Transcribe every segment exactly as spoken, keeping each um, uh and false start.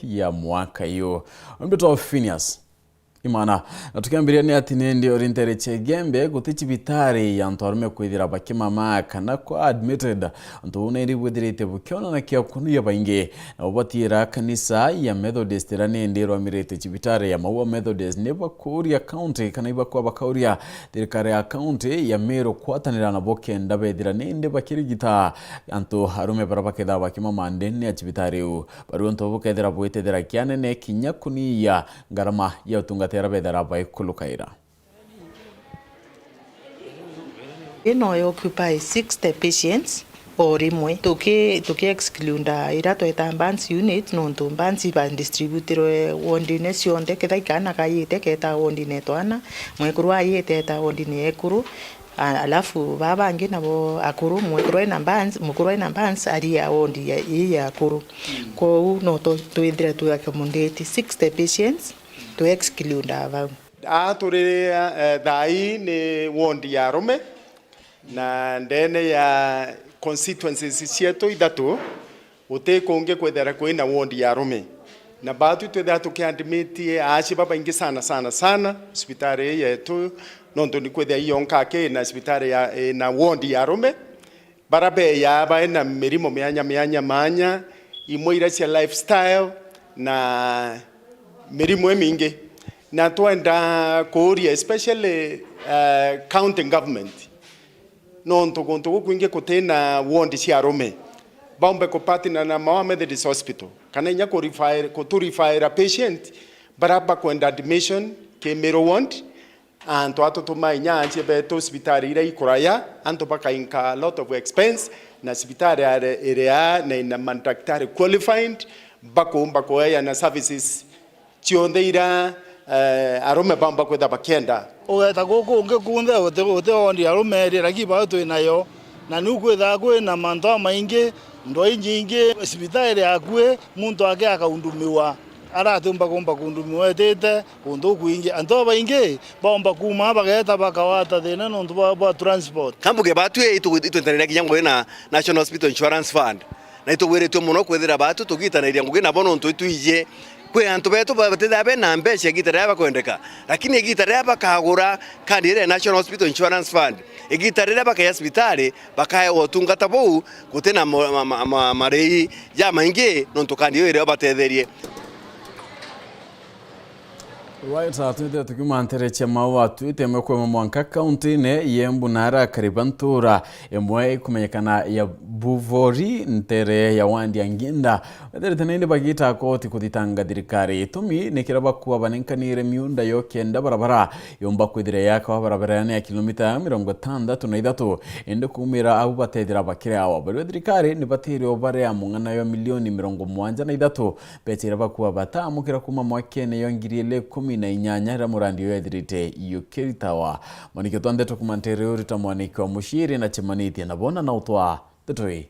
ya mwaka uyu. Mbitwa Phineas Imana. Na tukiambiria ni ati ni ndi uri ntere cia Igembe, guti cibitari ya antu arume kwithira bakimama kana kwa admitted. Antu bau nindi bwithirite bukionanakia kunuya baingi. Na ubatiira kanisa ya Methodist iria nindi irwamirite cibitari ya Maua Methodist ni bakuria county kana ibakwa bakauria thirikari ya county ya Meru kwatanira nabo kenda bethira nindi bakirigita antu arume bara bakethira bakimama ndene ya cibitari iu. Bari untu bukethira bwitethera kianene kinya kuniya ngarama ya utungata iria bethira baikulukaira. Ino ya occupy sixty patients o rimwe. Tuki, tuki exclude iria tweta bands unit, nontu bands iba distributirwe wondine cionthe, kethira ikana kayite keta wondine twana, mwekuru ayite eta wondine ekuru, a-, alafu baa bangi nabo akuru, mwekuru ena bands, mukuru ena bands aria wondi ya, ii ya akuru. Kwou no tu-, twithire twi accommodate sixty patients, twi exclude bau. Aa turi, eh, thaa ii ni ward ya arume, na ndene ya constituencies cietu ithatu, guti kungi kwithira kwina ward ya arume. Na baatu twithira tukiadmitie aaci babaingi sana, sana, sana, cibitari ii yetu, nontu ni kwithira ii yonka aki na cibitari ya, ina ward ya arume. Bara beeyaa baina mirimo mianya mianya manya, imwe iria cia lifestyle na mirimo imingi. Na twenda kuuria especially, eh, county government, nontu guntu gukwingi kutina ward cia arume, baumbe kupartner na Maua Methodist Hospital, kana inya kurefer-, kuturifaira patient bara bakwenda admission ki Meru ward, antu atutuma inya ancie betu cibitari iria ikuraya, antu bakainka a lot of expense, na cibitari are-, iria na ina mandaktari qualified, bakuumba kueana services cionthe iria, eh, arume baumba kwitha bakienda. Ugeta guku ungi kunthe uti, uti ondi arume eri, lakini bau twi nayo. Na niu kwithaa kwina mantu amaingi, ndwai nyingi, cibitari akui, muntu ake akaundumiwa. Aratiumba kumba kundumiwa etite kuntu kuingi. Antu babaingi baumba kuuma bageta bakawata thina nontu bwa, bwa transport. Kambuge batu itu-, itwentanira kinya ngugi na National Hospital Insurance Fund. Na itugwiritue mono kwithira batu tugitanairia ngugi nabo nontu itwiji kwi antu betu ba-, batithia bena mbeca igita riria bakwendeka. Lakini igita riria bakagura kandi iria National Hospital Insurance Fund, igita riria bakaja cibitari, bakaewa utungata buu guti na ma-, ma-, ma-, ma-, marii jamaingi, nontu kandi iu irio batetherie. Right, twithire tukiuma ntere cia Maua, twite imwe kwa imwe mwanka kaunti-ini ya Embu, na aria akari ba ntura imwe ikumenyekana ya Buvori, ntere ya wandi ya Nginda, betherite nindi bagita koti kuthitanga thirikari. Itumi ni kiria bakua banenkanire miunda yo kenda barabara yomba kwithira yakwa barabara ya kilomita mirongo itandatu na ithatu, indi kuumira au batethira bakiri awa. Bariwe thirikari ni batiri o baria mung'ana yo milioni mirongo mugwanja na ithatu, mbeca iria bakua bataamukira kuuma mwakene yo ngiri ili ikumi na inyanya riria murandi uyu ethirite ukiritawa. Mwaniki utwa ndeto kuuma ntere urita mwaniki wa muciri na cemanitie na bona na utwa ndeto ii.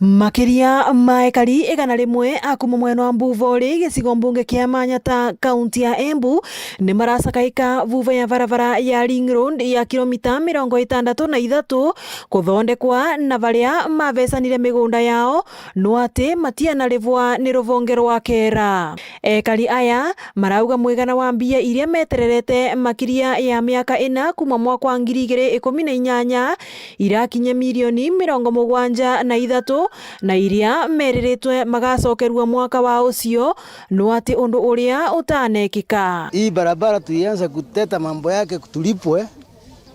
Makiria ma ekari igana rimwe a kuuma mwena wa Mbuvori, gicigo mbunge kia Manyata, kaunti ya Embu, ni maracakaika vuva ya barabara ya Ring Road ya kilomita mirongo itandatu na ithatu kuthondekwa, na baria mabecanire migunda yao no ati matianarivwa ni ruvonge rwa KeRRA. Ekari aya marauga mwigana wa mbia iria metererete makiria ya miaka ina kuuma mwaka wa ngiri igiri ikumi na inyanya irakinye milioni mirongo mugwanja na ithatu, na iria meriritwe magacokerua mwaka wa ucio, no ati undu uria utanekika. Hii barabara tulianza kuteta mambo yake tulipwe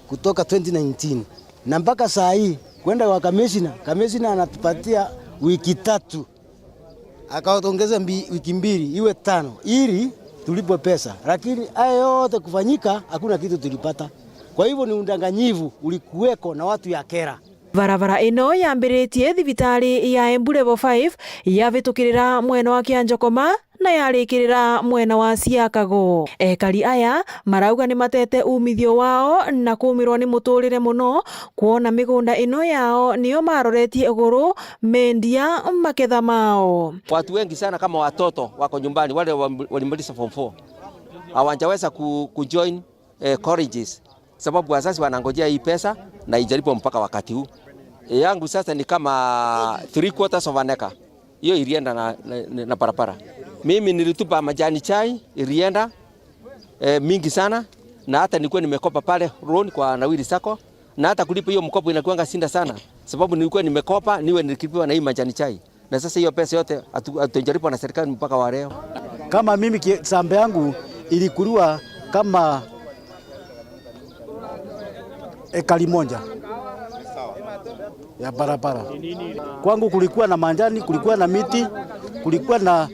kutoka twenty nineteen. Na mpaka saa hii, kwenda kwa kamishna, kamishna anatupatia wiki tatu. Akaongeza mbi-, wiki mbili, iwe tano, ili tulipwe pesa. Lakini haya yote kufanyika, hakuna kitu tulipata. Kwa hivyo ni udanganyifu ulikuweko na watu ya KeRRA. Barabara ino yambiritie thibitari ya Embu Level five, yavitukirira mwena wa Kianjokoma na yarikirira mwena wa Siakago. Ekari aya marauga ni matete umithio wao na kuumirwa ni muturire mono, kwona migunda ino yao niyo maroretie iguru mendia maketha mao. Watu wengi sana kama watoto wako nyumbani, wale wa-, walimaliza form four, hawajaweza ku-, kujoin, eh, colleges, sababu wazazi wanangojea hii pesa na ijalipwe mpaka wakati huu. Eh, yangu sasa ni kama three quarters of an acre. Hiyo ilienda na, na, na barabara. Mimi nilitupa majani chai, ilienda eh, mingi sana, na hata nilikuwa nimekopa pale loan kwa Nawiri Sacco, na hata kulipa hiyo mkopo inakuanga shinda sana, sababu nilikuwa nimekopa niwe nilikipiwa na hii majani chai, na sasa hiyo pesa yote hatu- hatujalipwa na serikali mpaka wa leo. Kama mimi ki- shamba yangu ilikuliwa kama ekari moja ya barabara. Kwangu kulikuwa na majani, kulikuwa na miti, kulikuwa na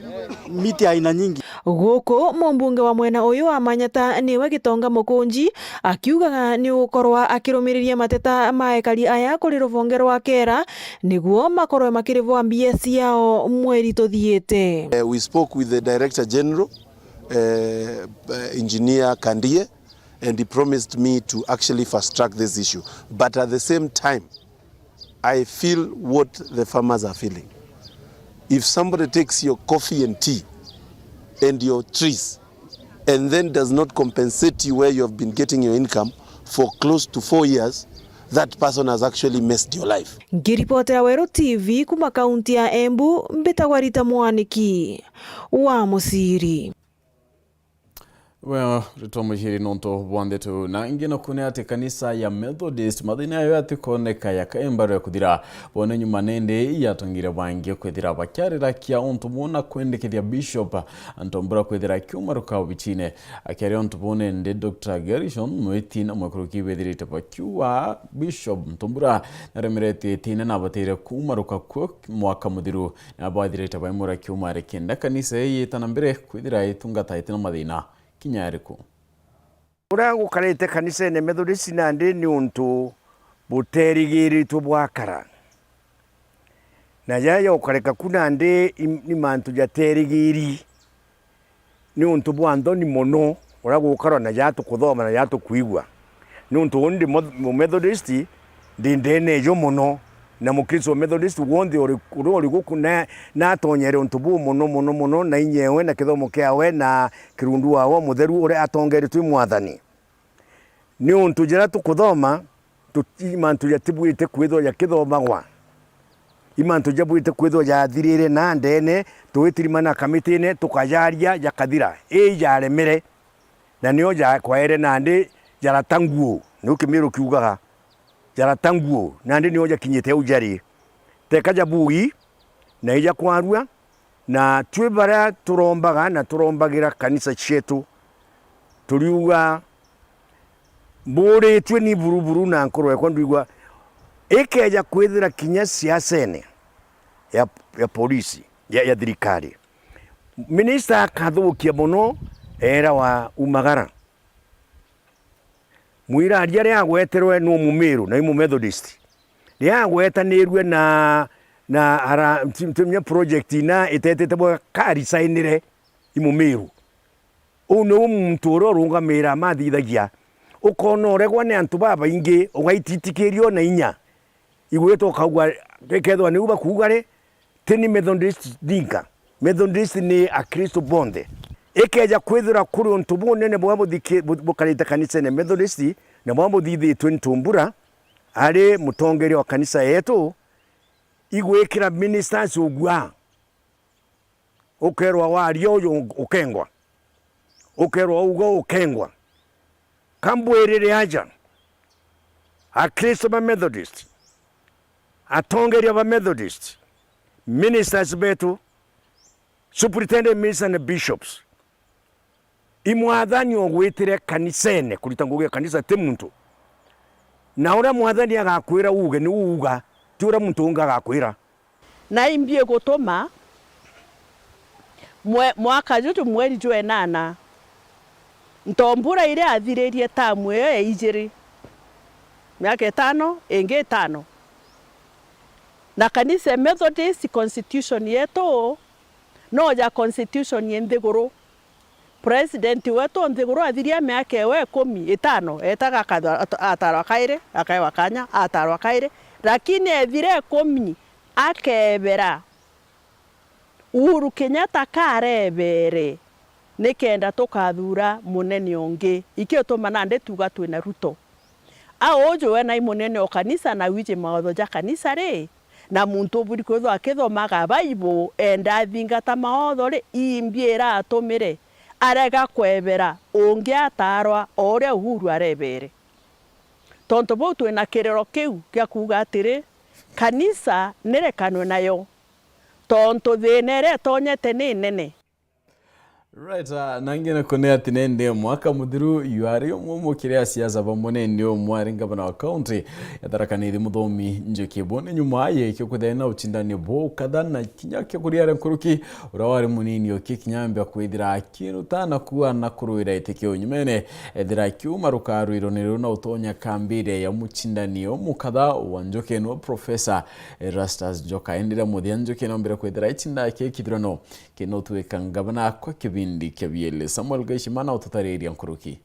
miti aina nyingi. Guku mumbunge wa mwena uyu wa Manyata niwe Gitonga Mukunji akiugaga ni ukorwa akirumiriria mateta ma ekari aya kuri ruvonge rwa KeRRA niguo makorwe makirivwa mbia ciao mweri tuthiite. Eh, we spoke with the Director General, eh, Engineer Kandie, and he promised me to actually fast track this issue. But at the same time, I feel what the farmers are feeling. If somebody takes your coffee and tea and your trees and then does not compensate you where you have been getting your income for close to four years, that person has actually messed your life. Ngiripotera Weru T V kuma kaunti ya Embu, mbitagwa Rita Mwaniki wa Muciri. Well, Rita Muciri nontu bwa ndeto na ingi no kune ati kanisa ya Methodist mathina yayo atikoneka ya kaimbaru ya kuthira. Bone nyuma nindi yatongire bangi kwithira bakiarira kia untu buna kwendekethia Bishop Ntombura kwithira akiumaruka obichine. Akiaria untu buu nindi, Doctor Gerishon Mwiti na mwekuruki bethirite bakiuga Bishop Ntombura naremeretie itine na abatire kuumaruka kuo mwaka muthiru, na bathirite baimura kiuma ari kenda kanisa ii yita na mbere kwithira itungata iti na mathina kinya ariku. Uria gukarite kanisene Methodist nandi ni untu buterigiritwe bwakara. Na jaja gukarika ku nandi i-, ni mantu jaterigiri. Ni untu bwa nthoni mono uria gukarwa na ja tukuthoma na ja tukwigua. Ni untu uni ndi Mo-, Mumethodist, ndi ndene ejo mono, na Mukristo wa Methodist wonthe uri, uria uri guku na, natonyere untu buu mono, mono, mono, na inyewe, na kithomo kiawe, na kirundu wawe mutheru uria atongeretwe i Mwathani. Niuntu jaria tukuthoma, tu-, i mantu jatibwite kwithwa jakithomagwa. I mantu jabwite kwithwa jathirire na ndene, twitirimana kamitine, tukajaria, jakathira. Ii jaremere, na nio jakwaere nandi jarata nguo, niu Kimiru kiugaga, jarata nguo, nandi nio jakinyite au jari. Teka jabuui, na ijakwarua, Na twi baria turombaga na turombagira kanisa cietu, turiuga, mburitue ni buruburu na nkoro ekwa ndwigua, ikeja kwithira kinya siasene ya, ya polisi, ya, ya thirikari, minista akathukia mono era wa umagara. Mwiraria riria agweterwe nu Mumiru na i Mumethodist, riria agwetanirue na, na ara, ti, ti menya project ina itetete bwa karisainire i Mumiru. Uu niu muntu uria urungamira mathithagia, ukona uregwa ni antu babaingi, ugaititikirio na inya. Igwita ukaugua, ikethwa niu bakuuga ri, ti ni Methodist dinka. Methodist ni Akristo bonthe. Ikeja kwithira kuri untu bunene bwa buthiki-, bu-, bukarite kanisene Methodist, na bwa buthithitwe ni Ntumbura, ari mutongeria wa kanisa yetu, igwikira ministers ugua. Ukerwa waria uju ukengwa. Ukerwa uga ukengwa. Kambwirire aja, Akristo ba Methodist, atongeria ba Methodist, ministers betu, superintendent ministers na bishops, i mwathani ugwitire kanisene kurita ngugi ya kanisa ti muntu. Na uria mwathani agakwira uge ni uuga, ti uria muntu ungi agakwira. Na imbi igutuma mwe-, mwaka juju mweri jwa enana, Ntombura iria athiririe tamu iyo ya ijiri, miaka itano, ingi itano. Na kanisa ya Methodist, constitution yetu no ja constitution ya nthiguru. President wetu nthiguru athiria miaka ewe ikumi itano, etaga akathwa-, at-, atarwa kairi, akaewa kanya, atarwa kairi, lakini ethire ikumi akebera. Uhuru Kenyatta karebere, nikenda tukathura munene ungi. Ikio tuma nandi tuga twina Ruto. A uju we nai munene o kanisa na wiji mawatho ja kanisa ri, Na muntu uburi kwithwa akithomaga Baibu, enda athingata maotho ri, imbi iratumire arega kwebera ungi ataarwa o uria Uhuru arebere. Tontu buu twina kiriro kiu gia kuuga atiri, kanisa nirekanwe nayo, tontu thiina iria itonyete ni nene. Right, ah, nangi na kune ati nende mwaka muthiru yuari umwe mukiri a siasa bamwe nende umwe ari ngavana wa kaunti ya Tharaka Nithi Muthomi Njuki. Bone nyuma ye kio kwithira na uchindani bukatha na kinya kio kuriaria nkuruki uria wari munini uki kinya ambia kwithira akiruta na kuua na kuruira iti kiu nyumene, ethira kiuma rukarwiro ni riu na utonya kambiria ya muchindani umukatha wa Njuki no Professor Erastus Njoka. Indi ria muthia Njuki nombire kwithira ichinda ki kithurano kina utwika ngavana kwa kibindi kia bieli. Samuel Gaishimana ututariria nkuruki.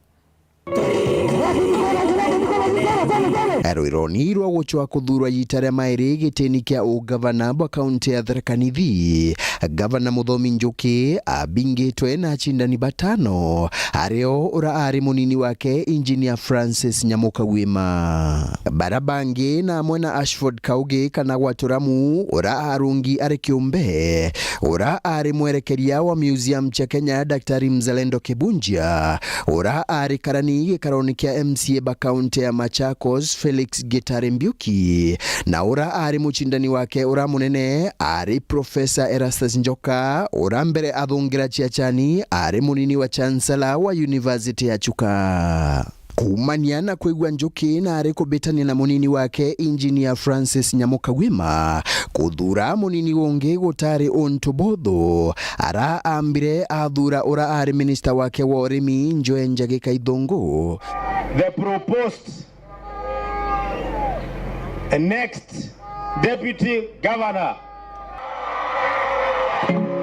Rwironi rwa gucwa kuthurwa iita ria mairi gitini kia ugavana bwa kaunti ya Tharaka Nithi, Gavana Muthomi Njuki abingitwe na acindani batano, ario ura ari munini wake Engineer Francis Nyamuka Gwima. Bara bangi na amwe na Ashford Kaugi kana Gwaturamu, ura arungi ari kiumbe, ura ari mwerekeria wa Museum cia Kenya, Daktari Mzalendo Kibunjia, ura ari karani gikaroni kia M C A ba kaunti ya Machakos, Felix Gitari Mbiuki, na ura ari mucindani wake ura munene ari Professor Erastus Njoka, ura mbere athungira Chiachani ari munini wa Chancellor wa University ya Chuka. Kuumania na kwigua Njuki na ari kubitania na munini wake Engineer Francis Nyamuka Gwima, kuthura munini ungi gutari untu buthu. Araambire athura ura ari minista wake wa urimi Njoe Njagi Kaithungu. The proposed next deputy governor,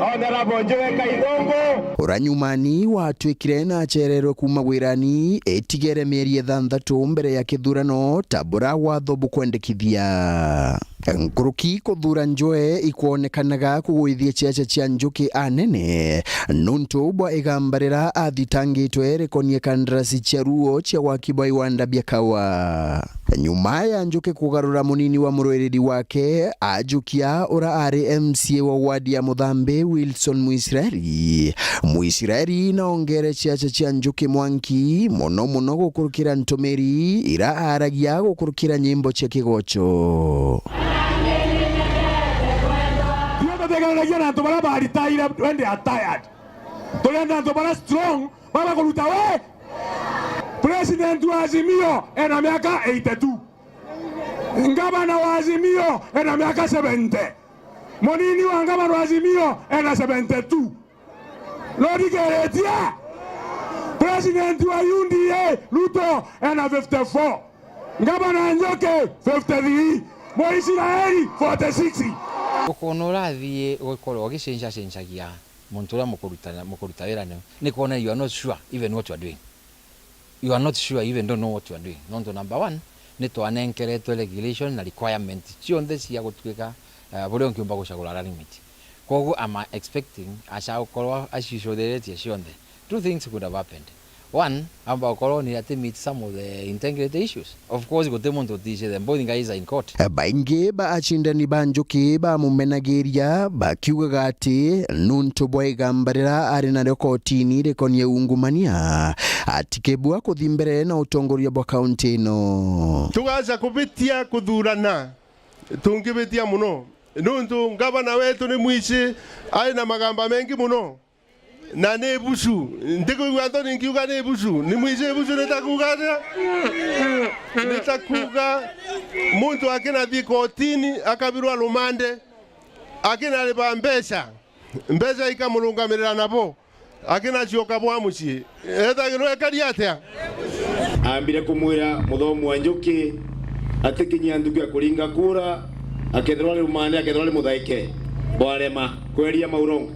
Honorable Njoe Kaithungu. Ura nyumani watwikire na acererwe kuuma wirani, itigere mieri ithanthatu mbere ya kithurano ta bura watho bukwendekithia. Nkuruki kuthura Njoe ikwonekanaga kugwithia ciaca cia Njuki anene nuntu bwa igamba rira athitangitwe rikonie kandarasi cia ruo cia waki bwa iwanda bia kawa. Nyuma ya Njuki kugarura munini wa murwiriri wake, ajukia ura ari M C A wa ward ya Muthambi, Wilson Mwisraeli. Mwisraeli naongere ciaca cia Njuki mwanki, muno muno gukurukira ntumiri ira aragia gukurukira nyimbo cia kigoco. Ithui tutegereragia na antu baria baritaire when they are tired. Turenda antu baria strong, baba kuruta we. President wa Azimio ena miaka eighty-two. Ngavana wa Azimio ena miaka seventy. Munini wa ngavana wa Azimio ena seventy-two. Rurigiritie. President wa U D A Ruto ena fifty-four. Ngavana Njoki fifty-three. Muisraeli forty-six. Ukona urathii gukorwo ugicenjacenjagia muntu uria mukuruta, mukuruta wira nio, ni kwona you are not sure even what you are doing. You are not sure, you even don't know what you are doing. Nontu number one, ni twanenkeretwe regulation na requirement cionthe cia gutuika, eh, buria ungiumba gucagura running mate. Kwoguo I'm expecting aca gukorwa acicotheretie cionthe. Two things could have happened. One, amba gukorwo ni ati meet some of the integrity issues. Of course, guti muntu utiicie them. Both guys are in court. Baingi ba acindani ba Njuki bamumenagiria bakiugaga ati nuntu bwa igamba rira ari nario kotini rikonie ungumania, atikebua kuthi mbere na utongoria bwa kaunti ino. Tugaca kubitia kuthurana, tungibitia muno. Nuntu ngavana wetu ni mwici, ari na magamba mengi muno. Na ni bucu. Ntikwigua nthoni nkiuga ni bucu. Ni mwici bucu nitakuuga atia? Nitakuuga muntu akinathi kotini akabirwa rumande, akinariba mbeca. Mbeca ikamurungamirira nabo. Akinacoka bwa mucii. Ethagirwa ekari atia? Aambire kumwira Muthomi wa Njuki atikinyia ntuku ya kuringa kura, akethirwa ari rumande, akethirwa ari muthaike, bwarema kweria maurongo.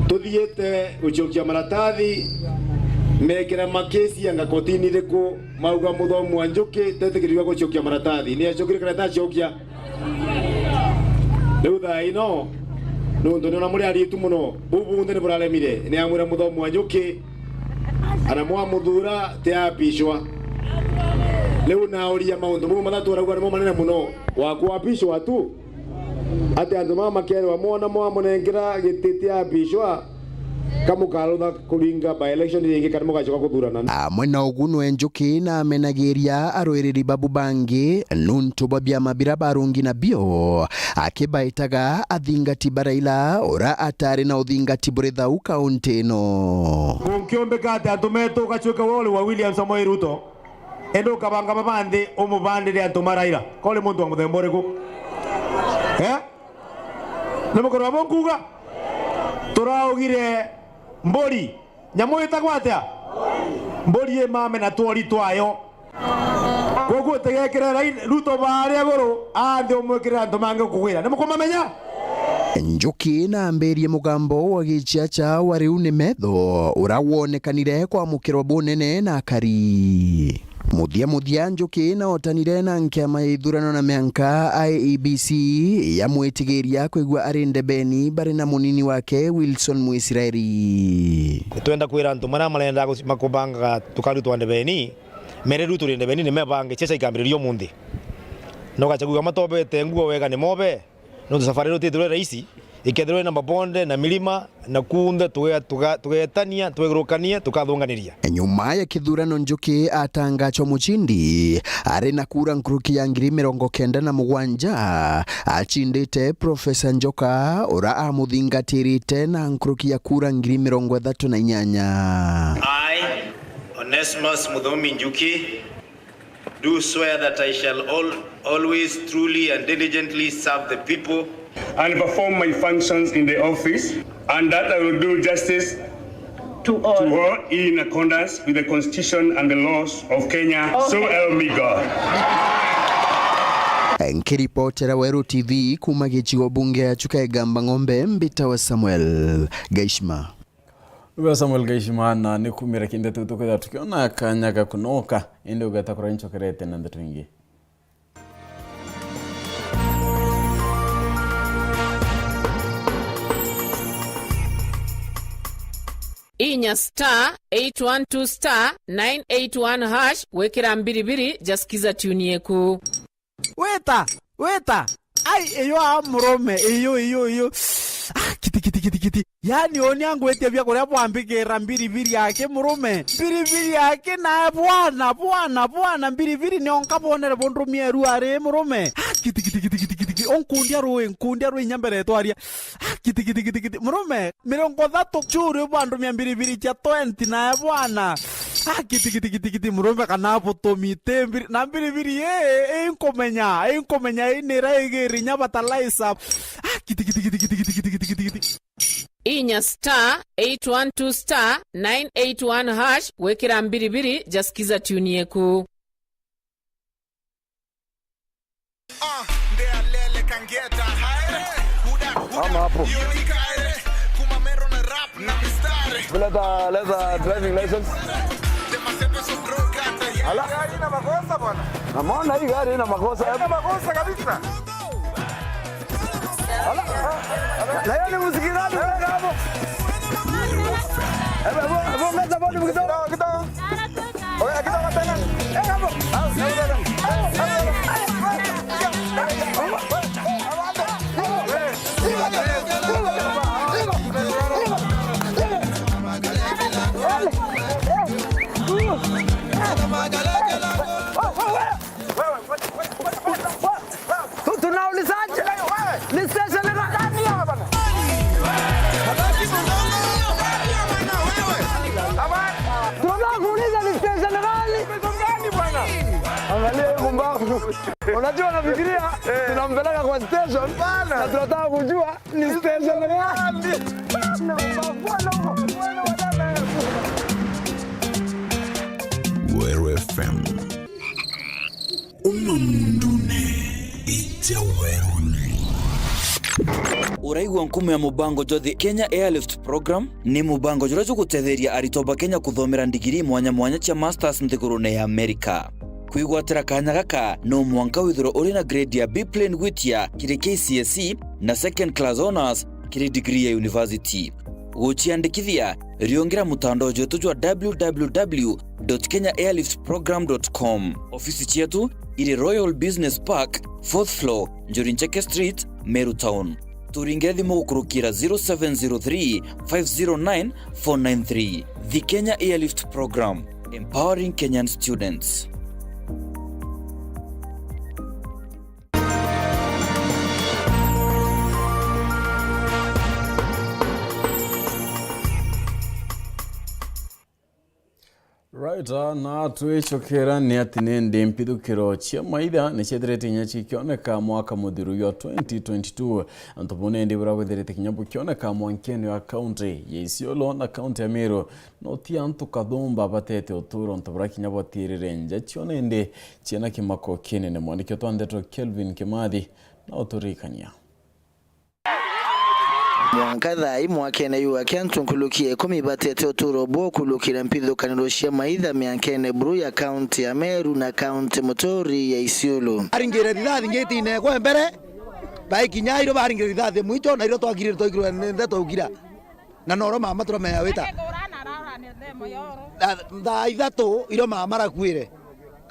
Tuthiite gucokia maratathi, mekira makesi anga kotini iriku, mauga Muthomi wa Njuki tetikirigua gucokia maratathi. Ni acokire kana etacokia? Riu thaa ino, nuntu niona muri aritu muno, buu bunthe ni buraremire, ni amwira Muthomi wa Njuki, ana mwamuthura, ti apishwa. Riu nauria mauntu mau mathatu urauga nimo manene muno. Wa kuapishwa tu. Ati antu mama makerwa mwana mwamunenkera giti tia apishwa, kamukarutha kuringa by election ringi kana mugacoka kuthurana. Amwe na ugu nwe Njuki na amenagiria arwiriri babu bangi nuntu bwa biama bira barungi nabio, akibaitaga athingati ba Raila ura atari na uthingati buri thau kaunti ino. Kunkiumbika ati antu metu ugacuika we uri wa William Samoei Ruto, indi ukabanga baba nthi umubandire antu ma Raila? Ka uri muntu wa muthemba uriku? Eh? Ni mukorwa bo nkuuga? Turaugire mburi. Nyamu itagwa atia? Mburi imame na twori twayo. Koguo utigekire Rai-, Ruto baria iguru, anthi umwikirire antu mangi ukugwira. Ni mukumamenya? Njuki naambirie mugambo wa gichiacha wa riu ni metho, ura wonekanire kwamukirwa bunene na akari. Muthia muthia, Njuki naotanire na nkiama ya ithurano na mianka, I E B C, yamwitigiria kwigua ari ndebeni bari na munini wake Wilson Mwisraeli. Twenda kwira antu maria marenda guci-, makubangaga tukarutwa ndebeni, mere riu turi ndebeni ni mebange, chiacha ikambiriria umunthi. Na ugachagua matobete nguo wega ni mobe, nontu safari ino itithirwe rahisi, ikethirwe na mabonde na milima, na kunthe tuge-, tuga-, tugetania, twegurukania, tukathunganiria. Nyuma ya kithurano, Njuki atangachwa muchindi ari na kura nkuruki ya ngiri mirongo kenda na mugwanja, achindite Profesa Njoka, ura amuthingatirite na nkuruki ya kura ngiri mirongo ithatu na inyanya. I, Onesmus Muthomi Njuki, do swear that I shall al-, always truly and diligently serve the people and perform my functions in the office, and that I will do justice to all, to all in accordance with the Constitution and the laws of Kenya. So help me God. Nkiripotera Weru T V kuma gicigo bunge ya Chuka Igamba Ng'ombe, mbitawa Samuel Gaishima. Uga Samuel Gaishima, na ni kumira kinde tu tukwithira tukiona kanya ga kunoka, indi ugeta kuria ncokerete na ndeto ingi. Inya star eight one two star nine eight one hash gwikira mbiribiri ja Skiza tune yeku. Wita, wita. Ai, iyo a murume, iyo, iyo, iyo. Ah, kiti, kiti, kiti, kiti. Yaani, uni angwitia bia kuria bwambikira mbiribiri yake murume. Mbiribiri yake nae bwana, bwana, bwana, mbiribiri nio nkabonere bundumia eru ari murume. Ah, kiti, kiti, kiti. Unkundia rui, nkundia rui inya mbere twaria. Ah, kiti, kiti, kiti, kiti. Murume, mirongo ithatu churi bwandumia mbiribiri cia twenty nae bwana. Ah, kiti, kiti, kiti, kiti, murume kana butumi ti mbiri-, na mbiribiri ii, ii nkumenya, ii nkumenya ii nira igiri inya fertilizer. Ah, kiti, kiti, kiti. Inya star eight one two star nine eight one hash gwikira mbiribiri ja Skiza tune yeku. Ah, ndealele kangeta, haere, huda, huda. Ama hapo. Yoni kaere, kuma mero na rap na mistari. Leta, leta driving license. Ala. Gari ina makosa bwana. Naona hii gari ina makosa. Haina makosa kabisa. Ala. Na yeye ni msikilizaji, weka hapo. Hebu, hebu, hebu ongeza volume kidogo. Kidogo, kidogo. Oya, kidogo tena. Eh, hapo. Tu-, tunaulizaje? Ni station gani? Tunataka kuuliza ni station gani? Angalia huyu mbavu. Unajua, nafikiria tunampeleka kwa station na tunataka kujua ni station gani. Weru F M. Uma mundune, ija weruni. Uraigua nkumo ya mubango jwa the Kenya Airlift Program? Ni mubango juria jugutetheria aritwa ba Kenya kuthomera ndigiri mwanya mwanya cia masters nthigurune ya Amerika. Kwigwatira kanya gaka, no mwanka withirwe uri na grade ya B plain gwitia kiri K C S E na second class honours kiri degree ya university. Guciandikithia Riungira mutandao jwetu jwa w w w dot kenya airlift program dot com. Ofisi cietu iri Royal Business Park, fourth floor, Njuri Ncheke Street, Meru Town. Turingire thimu gukurukira zero seven zero three, five zero nine, four nine three. The Kenya Airlift Program, empowering Kenyan students. Right, ah, na twicokera ni ati nindi mpithukiro cia maitha ni ciethirite inya cikioneka mwaka muthiru jwa twenty twenty-two. Antu buu nindi buria bwithirite kinya bukioneka mwankene ya kaunti ya Isiolo na kaunti ya Meru. No ti antu kathumba batete uturo, antu baria kinya bwatirire nja cio nindi ciena kimako kinene. Mwandiki wetu wa ndeto Kelvin Kimathi na uturirikania. Mwanka thaa ii mwakene yu aki antu nkuruki ya ikumi batete uturo bwa ukurukira mpithukaniro cia maitha miankene buru ya kaunti ya Meru na kaunti muturi ya Isiolo. Aringire rithathi ngitine kwa mbere, baikinya iro baringire rithathi mwicho, na iro twakirire twaikirwe ni ndeto ugira. Na noro mama turamenya wita. Na thaa ithatu iro mama arakuire.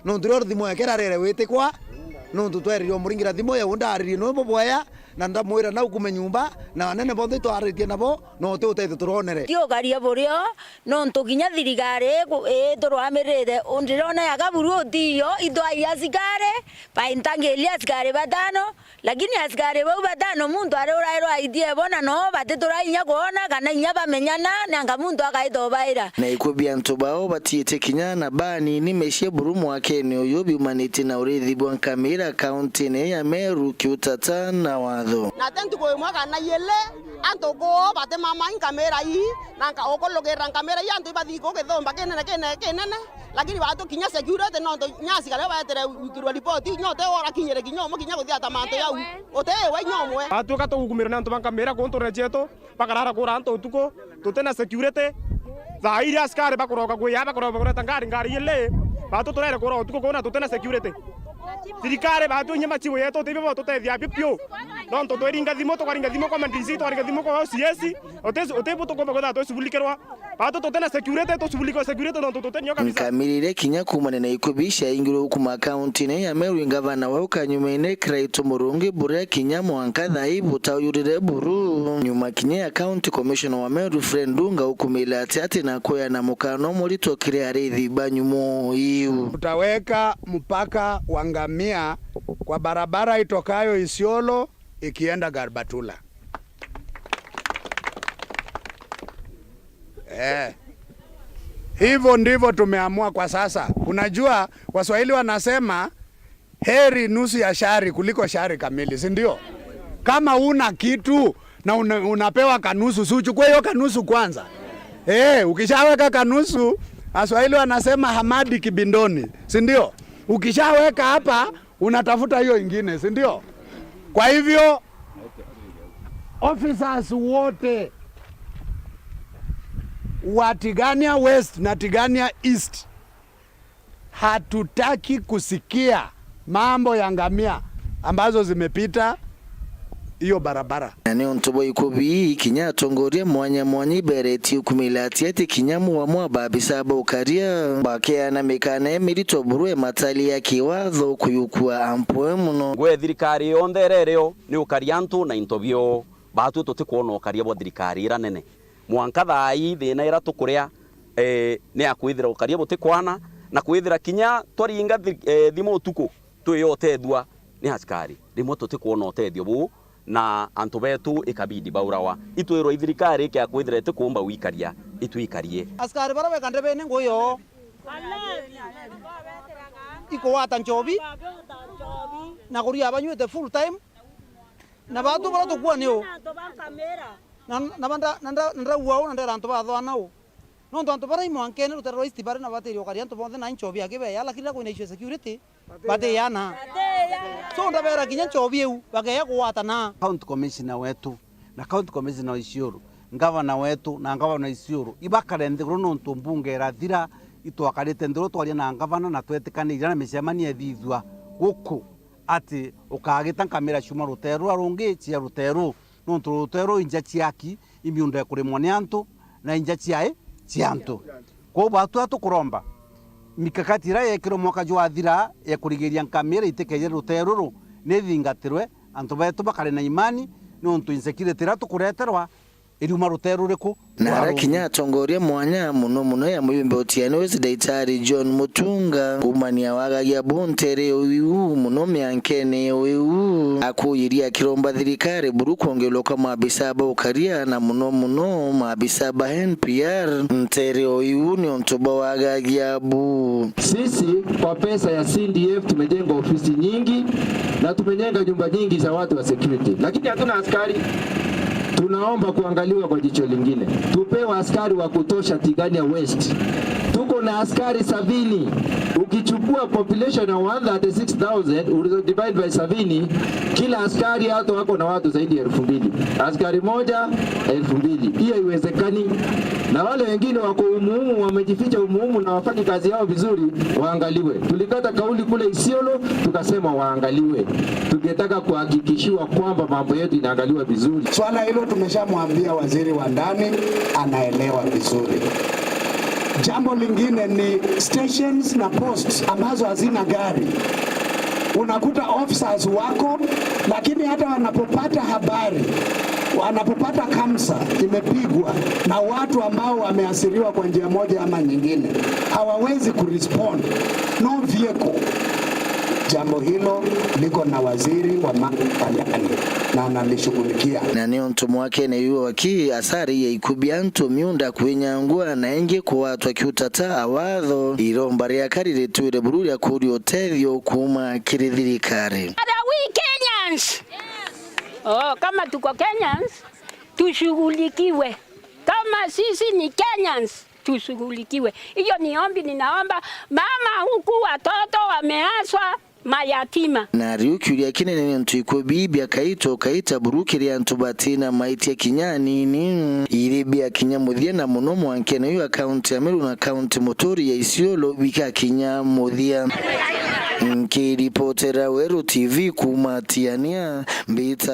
Nontu rio thimu yake irarere witikwa, nontu twerirwe muringira thimu yeu ndaririe no bubwea, na ndamwira na ukume nyumba, na anene bonthe itwaritie nabo, no ti utethio turonere. Ti ukaria burio, nontu kinya thirikari iku-, iturwamirire, ndirona ya kaburu utiyo, itwai asikari, baintangiri asikari batano, lakini asikari bau batano muntu ari urairwa aitie bo, na no batitura inya kwona kana inya bamenyana, nanga muntu akaita ubaira. Na ikubi antu bao batiite kinya na banini mecie buru mwakene uyu biumanitie na urithi bwa nkamira kauntine ya Meru kiutata na watho. Na te ntuku imwe kana iili, antu kuu batimama nkamira ii, na nka-, ukulugirira nkamira ii antu ibathii kuu githumba kinene, kinene, kinene. Lakini batu kinya security nontu kinya asikari baetire gwikirwa ripoti, inya uti urakinyire kinya umwe kinya guthiata mantu jau. Uti iwe inya umwe. Batuika tugukumirwa ni antu ba nkamira kuu nturene cietu, bakarara kura antu utuku, tuti na security. Thaa iria asikari bakuroka kwiya, bakuroka kureta ngari, ngari ili, batu turere kura utuku kuu na tuti na security. Thirikari batu inya machibu yetu, tibi bo tutethia bi piu. Nontu twiringa thimu, tukaringa thimu kwa ma D C, twaringa thimu kwa O C S, uti, uti bu tukumba kwithirwa twicubulukirwa. Batu tuti na security, tucubulukirwa security nontu tuti nio kabisa. Nkamirire kinya kuumania na ikubi ciaingirwe kuma kauntine ya Meru, ngavana wau Kanyumaine Kiraitu Murungi, buria kinya mwanka thaa ii butaujurire buru. Nyuma kinya ya County Commissioner wa Meru Fred Ndunga ukumile ati ati na kueana mukana umurito kiri arithi ba nyumo iu. Tutaweka mpaka wa ngamia kwa barabara itokayo Isiolo ikienda Garbatula. Eh. Hivyo ndivyo tumeamua kwa sasa. Unajua, Waswahili wanasema, "Heri nusu ya shari kuliko shari kamili," si ndio? Kama una kitu na una-, unapewa kanusu, si uchukue hiyo kanusu kwanza? Eh, ukishaweka kanusu, Waswahili wanasema, "Hamadi kibindoni," si ndio? Ukishaweka hapa, unatafuta hiyo ingine, si ndio? Kwa hivyo, officers wote wa Tigania West na Tigania East, hatutaki kusikia mambo ya ngamia ambazo zimepita hiyo barabara. Na niuntu bwa ikubi ii, kinya atongoria mwanya mwanya iberetie ukumila ati ati kinya mwa mwa babisa ba ukaria bakeana mikana imirito buru ya matali ya kiwatho kuyukua ampwe muno. Ngwe thirikari yonthe iria irio ni ukaria antu na into bio. Batwi tutikwona ukaria bwa thirikari ira nene. Mwanka thaa ii thina ira tukuria, eh, ni ya kwithira ukaria butikwana, na kwithira kinya twaringa thi-, eh, thimu utuku, twi yo utethua ni asikari. Rimwe tutikwona utethio buu, na antu betu ikabidi baurawa. Itwirwa i thirikari ikia kwithira itikuumba gwikaria, itwikarie. Asikari bara weka ndebene ngui yoo ikugwata nchobi na kuria banyuite full time, na batu bara tukua ni u? Na, na banda, na nda-, na ndauga u, na ndera antu bathwana u? Nontu antu bara i mwankene rutere rwa East bari na batiri ukaria antu bonthe na nchobi akibeya, lakini riria kwina issue ya security, batiyana. So, ndabera kinya nchobi iu, bakeya kugwatana. County Commissioner wetu, na County Commissioner wa Isiolo, Ngavana wetu, na Ngavana wa Isiolo, ibakare nthiguru nontu mbunge irathira, itwakarite nthiguru twaria na Ngavana na twetikanire na micemanio ithithua guku ati ukagita nkamira ciuma rutere ruria rungi cia rutere ruu, nontu rutere ruu inja ciaki, imiunda ikurimwa ni antu, na inja ciae cia antu. Kwou batua tukuromba mikakati iria yeekirwe mwaka jwathira ya kurigiria nkamira itikeje rutere ruru nithingatirwe, antu beetu bakare na imani, niuntu insecurity iria tukureterwa iriuma rutere ruriku? Na aria kinya atongoria mwanya, muno muno ya muyumbe utiani West Daitari John Mutunga, kuumania wagagia bu ntere o iu, muno miankene o iu, akuyirie akiromba thirikari buru kwongerwa kwa maabisa ba ukaria, na muno muno maabisa ba N P R ntere o iu, ni untu bwa wagagia bu. Sisi kwa pesa ya C D F tumejenga ofisi nyingi na tumejenga nyumba nyingi za watu wa security, lakini hatuna askari. Tunaomba kuangaliwa kwa jicho lingine, tupewe askari wa kutosha Tigania West. Tuko na askari sabini. Ukichukua population ya one thirty-six thousand, ulizo divide by sabini, kila askari hata wako na watu zaidi ya elfu mbili. Askari moja, elfu mbili. Hiyo haiwezekani. Na wale wengine wako umuhumu, wamejificha umuhumu na wafanyi kazi yao vizuri, waangaliwe. Tulikata kauli kule Isiolo, tukasema waangaliwe, tukitaka kuhakikishiwa kwamba mambo yetu inaangaliwa vizuri. Swala hilo tumeshamwambia waziri wa ndani, anaelewa vizuri. Jambo lingine ni stations na posts ambazo hazina gari. Unakuta officers wako, lakini hata wanapopata habari, wanapopata kamsa imepigwa na watu ambao wameathiriwa kwa njia moja ama nyingine, hawawezi kurespond. No vehicle. Jambo hilo liko na waziri wa mambo ya ndani na analishughulikia. Na ni untu mwakene yu waki asari ya ikubia antu miunda kwinyangwa na ingi kuwatwa kiutata a watho, iromba riaka riritwire buru ria kuria utethio kuuma kiri thirikari. Are we Kenyans? Oh, kama tuko Kenyans, tushughulikiwe. Kama sisi ni Kenyans, tushughulikiwe. Hiyo ni ombi ninaomba mama, huku watoto wameachwa mayatima. Na riu kiuria kinene ni untu ikubi bia kaito kaita buru kiri antu batina maitia kinya anini, iri bia kinya muthia, na muno mwankene yu a kaunti ya Meru na kaunti muturi ya Isiolo bikakinya muthia. Nkiripotera Weru T V kuuma Tiania, mbita